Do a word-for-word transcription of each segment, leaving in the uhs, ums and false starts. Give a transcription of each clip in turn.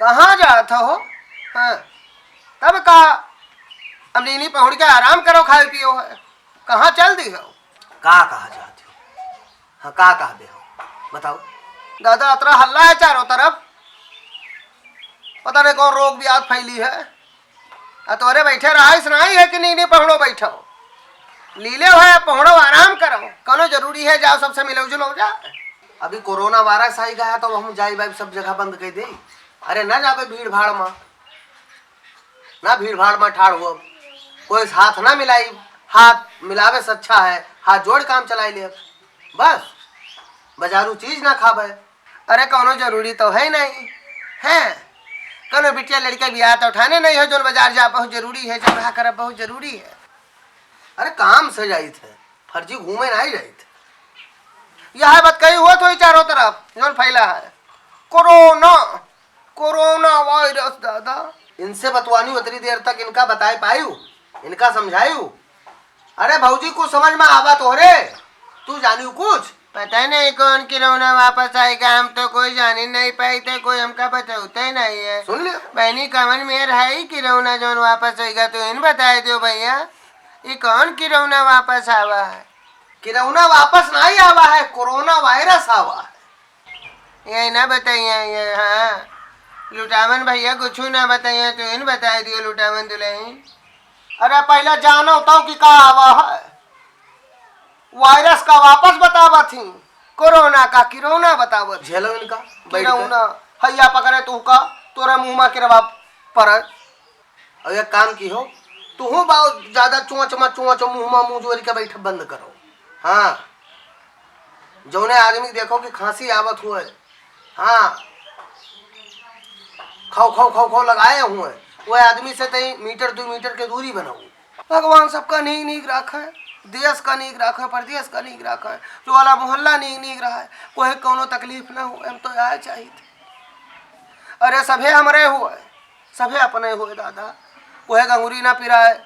कहाँ जात हो? हाँ, तब का, अब नीनी पहुड़ के आराम करो, खाए पियो है, कहाँ चल दी हो? का कहा जात हो? हाँ, का कहबे हो, बताओ। दादा, अतरा हल्ला है चारों तरफ, पता नहीं कौन रोग ब्याध फैली है। आ तोरे बैठे रहा, इस नहीं है कि नीनी पहुड़ो बैठो, लीले हो या पहुड़ो, आराम करो। कौनो जरूरी है जाओ सबसे मिलो जुलो जा? अभी कोरोना वायरस आई गया है तो हम जाई भाई सब जगह बंद कर दे। अरे ना जाबे भीड़ भाड़ में, ना भीड़ भाड़ में ठाड़ हो, कोई से हाथ ना मिलाई। हाथ मिलावे से अच्छा है हाथ जोड़ काम चलाई ले। बस, बाजारू चीज ना खाबे। अरे कौनो जरूरी तो है नहीं है, कौनो बिटिया लड़का बियाह तो उठाने नहीं हो, जोन बाजार जा बहुत जरूरी है, जौन रहा करब बहुत जरूरी है। अरे काम से जाइत है, फर्जी घूमे नहीं जाइत। यह बात कही हुआ तो चारों तरफ जोन फैला है कोरोना, कोरोना वायरस दादा। इनसे बतवानी उतरी देर तक इनका बताए पायू, इनका समझायू। अरे भौजी, कुछ समझ में आवा तोहरे? तू जानियो कुछ? पता नहीं कौन किरौना वापस आएगा, हम तो कोई जान ही नहीं पाई थे, कोई हमका बतौते नहीं है। सुन लियो। बहनी, कवन मेर है ही किरौना जौन वापस आएगा, तू इन बताए दियो भैया, ये कौन किरौना वापस आवा है? किरौना वापस नहीं आवा है, कोरोना वायरस आवा है। ये ना बताइए, ये, हाँ, लुटावन भैया कुछ ना बताइए, तू इन बताए दियो लुटावन दुल्हन। अरे पहले जानो तो कि का आवा है, वायरस का वापस बतावत ही, कोरोना का किरौना बतावत ही। झेलो इनका, बैठ के। किरौना, हैया पकड़े तू का, तोरे मुँह में किरवा पड़े। और एक काम की हो, तू हूँ बहुत ज्यादा चोंच मा चोंच, मुँह मा मुँह जोड़ के बैठ बंद करो। हाँ, जौने आदमी के देखो कि खांसी आवत हुए, हाँ, खौ खौ खौ खौ लगाए हुए, वह आदमी से तई मीटर दो मीटर के दूरी बनाओ। भगवान सबका नीक नीक राखे, देश का नीक राखे, प्रदेश का नीक राखे, टोला मोहल्ला नीक नीक रहे, कोई कौनो तकलीफ ना हो, हम तो आए चाहिए। अरे सभे हमरे हुए, सभे अपने हुए दादा, कोई गंगुरी ना पिराए,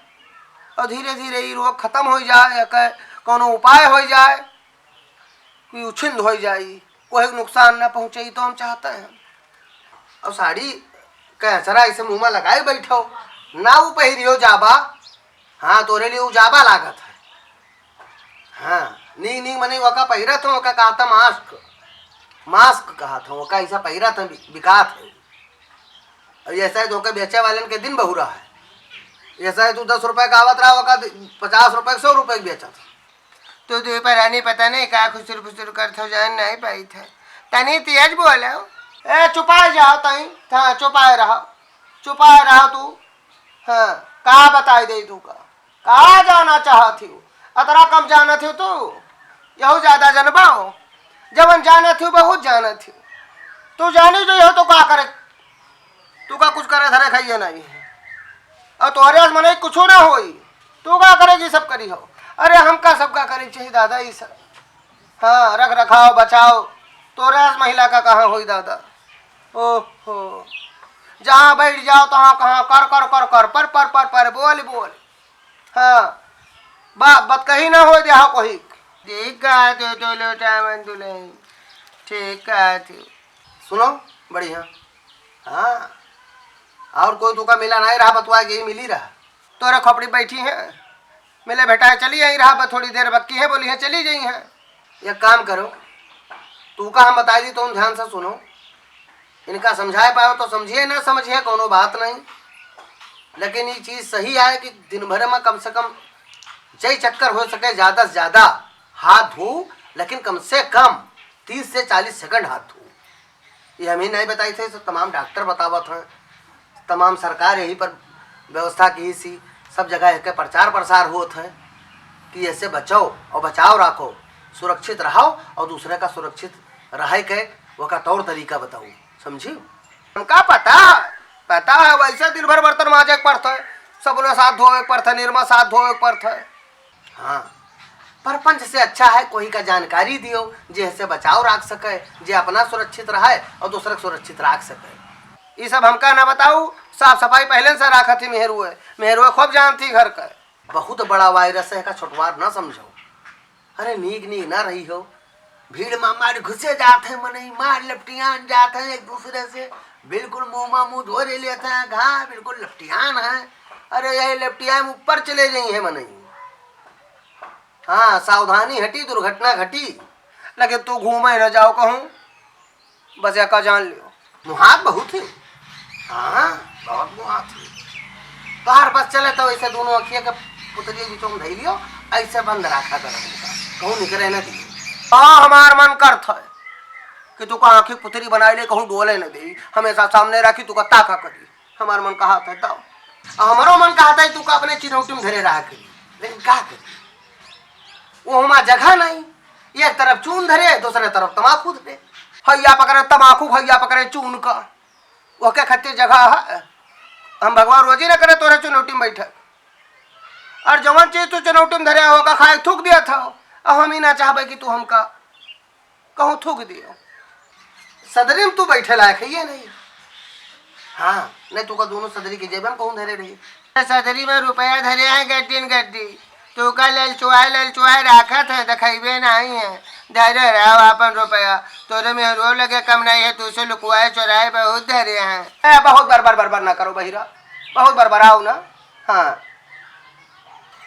और धीरे धीरे ये रोग खत्म हो जाए, या कहे कौनो उपाय हो जाए कि उछिंद हो जाए, कोई नुकसान ना पहुँचे, ये तो हम चाहते हैं। और साड़ी के अचरा ऐसे मुँह में लगाए बैठो, ना वो पहिरियो जाबा। हाँ, तोरे लिए वो जाबा लागत है। हाँ, नीक नीक मने ओका पहिरत हो, ओका कहत मास्क, मास्क कहत हो, ओका ऐसा पहिरत है, बि-, बिकात है। और ऐसा है तो ओके बेचे वालन के दिन बहुरा है। ऐसा है तू दस रुपए का आवत रहा, ओका दि-, पचास रुपए, सौ रुपए के बेचत है। तू दुई परानी पता नहीं का खुसुर फुसुर करत हो, जान नहीं पाई था। तनी तेज बोलो। ए, चुपाए जाओ तई, हाँ, चुपाए रहो, चुपाए रहो तू। हाँ, का बताई दे तू का? का जाना चाहत हो? अतरा कम जानत हो तू? यहू ज्यादा जनबा हो? जवन जानत हो, बहुत जानत हो। तू जानी जो यहू तो का करे? तू का कुछ करे धरे खाइए नहीं। और तोहरे से मने कुछो ना होई। तू का करे जी सब करी हो? अरे हमका सबका करे चाहिए दादा, ई सब। हाँ, रख रखाव, बचाव, तोरे अस महिला का कहाँ होई दादा? ओहो, जहाँ बैठ जाओ तहाँ कहाँ कर, कर, कर, कर, पर, पर, पर, पर, बोल, बोल। हाँ, बा-, बतकही ना होई देहा कोई। ठीक कहत हो तू लुटावन दुल्हन, ठीक कहत हो। सुनो, बढ़िया। हाँ, और कोई तुका मिला नहीं रहा, बतवा के ही मिली रहा। तोरे खोपड़ी बैठी है, मिले भेटाए चली आई रहा, बस थोड़ी देर बक्की है, बोली है चली जाई है। एक काम करो, तू का हम बताई दी तो ध्यान से सुनो, इनका समझाए पाओ तो समझिए, ना समझिए कोनो बात नहीं, लेकिन ये चीज सही आए कि दिन भर में कम से कम जय चक्कर हो सके ज्यादा से ज्यादा हाथ धो, लेकिन कम से कम तीस से चालीस सेकंड हाथ धो। ये हम ही नहीं बताई थे, सब तमाम डॉक्टर बतावत हैं, तमाम सरकार यही पर व्यवस्था की सी, सब जगह एक प्रचार प्रसार होत है कि ऐसे बचाओ और बचाव रखो, सुरक्षित रहो और दूसरे का सुरक्षित रहे के ओका तौर तरीका बताओ, समझी? हमका पता, पता है, वैसे दिन भर बर्तन माजे के पड़त है, सबने साथ धोवे के पड़त है, निरमा साथ धोवे के पड़त है। हाँ, परपंच से अच्छा है कोई का जानकारी दियो, जे से बचाव राख सके, जे अपना सुरक्षित रहे और दूसरे के सुरक्षित राख सके। ई सब हमका ना बताऊ, साफ सफाई पहले से राखत ही मेहरुए, मेहरुए खूब जानती घर का। बहुत बड़ा वायरस है, का छोटवार ना समझो। अरे नीक नीक ना रही हो, भीड़ में मार घुसे जात है, मनई मार लपटियान जात है एक दूसरे से, बिल्कुल मुँह मा मुँह धोरे लेत हैं, घा बिल्कुल लपटियान हैं। अरे यही लपटियाए में ऊपर चले जाई है मनई। हाँ, सावधानी हटी, दुर्घटना घटी। लेकिन तू घूमे न जाओ कहूँ, बस एका जान लियो, मुहात बहुत है। हाँ, बहुत मुहात है। तोहार बस चले तो ऐसे दोनों अँखिया के पुतरी बीचों में धई लियो, ऐसे बंद राखा कर हमका, कहूँ निकरे न दियो। हाँ, हमार मन करत है कि तू का आँखी पुतरी बनाई ले, कहूँ डोले न दे, हमेशा सामने राखी, तू का ताका करी। हमार मन कहत है तब, और हमरो मन कहत है तू का अपने चिनौटी में धरे रहा करी, लेकिन का करी? वो हमार जगह नहीं, एक तरफ चून धरे, दूसरे तरफ तमाकू धरे। हैया पकड़े तमाकू, हैया पकड़े चून का, ओके खातिर जगह है? हम भगवान रोजी न करे तोरे चुनौटी में बैठे। और जवन चीज तू चुनौटी में धरे हो, का खाए थूक दिया था, अब हम ही ना चाहबे कि तू हमका कहूँ थूक दियो। सदरी में तू बैठे लायक है ये नहीं। हाँ, नहीं तू का दोनों सदरी के जेबे में कहूँ धरे रही। सदरी में रुपया धरे हैं गड्डी न गड्डी, तू का ललचुआए ललचुआए राखत है, देखइबे नहीं है। धरे रहो अपन रुपया, तोरे में रो लगे कम नहीं है, तू से लुकवाए चोराए बहुत धरे हैं। ए, बहुत बरबर बरबर ना करो बहिरा, बहुत बरबराओ ना। हाँ।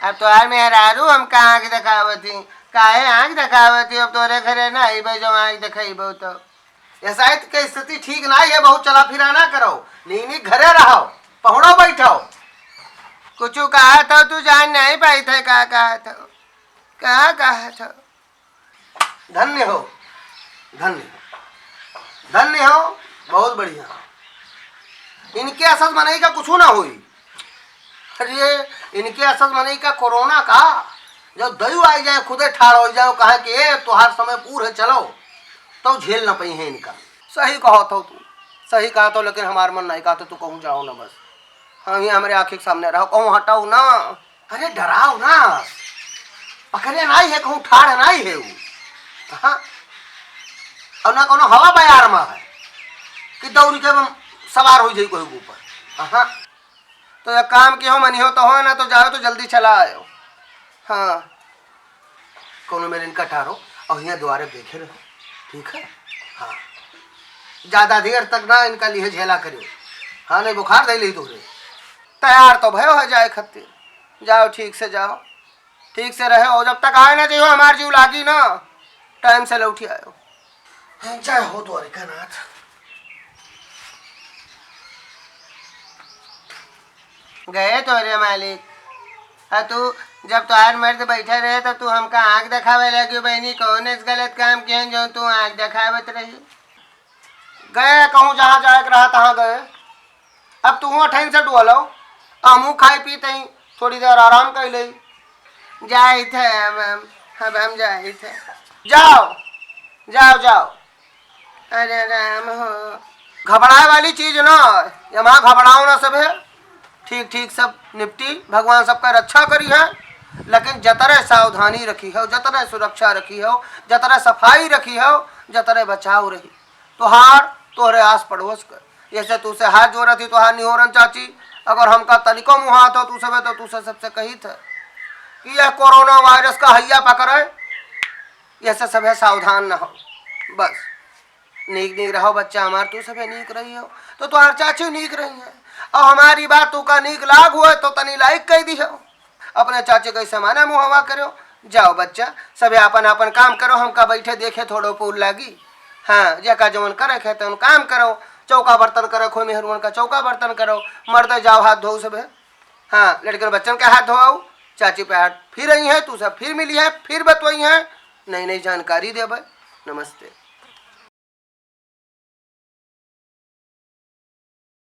अब तोहार मेहरारू हमका आँख देखावत ही, काहे आँख देखावत ही? अब तोरे घरे ना अइबे जो आँख देखइबो तो। यसाइत के स्थिति ठीक नाई है, बहुत चला फिरा ना करो, नीक नीक घरे रहो, पहुड़ो बैठो। कुछ कहा था तू जान नहीं पाई थे, का कहा था, का कहा था? धन्य हो, धन्य हो, धन्य हो, बहुत बढ़िया। इनके असस मनई का कुछ ना होई। अरे, इनके असस मनई का कोरोना का, जब दयु आई जाए, खुदे ठाड़ हो जाओ, कहे कि ए, तोहार समय पूर है, चलो, तो झेल न पइहैं इनका। सही कहत हो तू, सही कहत हो, लेकिन हमार मन नहीं कहत, तू कहूँ जाओ ना बस। हाँ, ये हमरे आँखी के सामने रहो, कहूँ हटाओ ना। अरे डराओ ना, पकड़े नाई है, कहूँ ठाड़ नाई है उ। हाँ, और ना कोनो हवा बयार मा है कि दौड़ी के हम सवार हो जाई कोई के ऊपर। हाँ, तो एक काम किहो, मनिहो तो हो, ना तो जाओ तो जल्दी चला आयो। हाँ, कोनो मेरे इनका टारो और यहाँ द्वारे बैठे रहो, ठीक है? हाँ, ज्यादा देर तक ना इनका लिए झेला करियो। हाँ, नहीं बुखार दे ली तोहरे। तैयार तो भयो है जाए खातिर। जाओ, ठीक से जाओ, ठीक से रहे, और जब तक आए ना जइहो, हमार जीव लागी ना, टाइम से लौटी आयो। जय हो द्वारिकानाथ। गए तोरे मालिक। आ तू, जब तोहार मर्द बैठे रहे, तो तू हमका आँख देखावे लगी, बहनी, कौन ऐस गलत काम किहन, जो तू आँख देखावत रही? गए कहूँ, जहाँ जाए के रहा, तहाँ गए। अब तू हुआँ ठैन से डुअलो, हमहूँ खाई पी तई थोड़ी देर आराम कर ले। जाइत है, अब हम, अब हम जाइत है। जाओ, जाओ, जाओ। अरे राम हो। घबराए वाली चीज ना, ये वहाँ घबराओ ना सभे। ठीक, ठीक सब निपटी, भगवान सबका रक्षा करी है, लेकिन जतरे सावधानी रखी हो, जतरे सुरक्षा रखी हो, जतरे सफाई रखी हो, जतरे बचाव रही। तोहार, तोहरे आस पड़ोस के। यसे तू से हाथ जोड़त ही, तोहार निहोरन चाची, अगर हमका तनिको मुहात हो तू सबे, तो तू से सबसे कहित है कि यह कोरोना वायरस का हैया पकड़े, यसे सभे सावधान न हो। बस नीक नीक रहो बच्चा हमार, तू सबे नीक रही हो, तो तोहार चाची नीक रही है। और हमारी बात तू का नीक लाग हुए तो तनी लाइक कर दी हो। अपने चाचे के समाने मुहवा करो। जाओ बच्चा, सबे आपन आपन काम करो, हमका बैठे देखे थोड़ो पूर लागी। हाँ, जेका जवन करे के है तवन काम करो, चौका बर्तन करे, खोई मेहरुअन का चौका बर्तन करो, मर्दे जाओ हाथ धो सबे। हाँ, लड़कन बच्चन के हाथ धोआओ, चाची पे हाथ फिर आई है, तू सब फिर मिली है, फिर बतवाई है, नई नई जानकारी देबे। नमस्ते।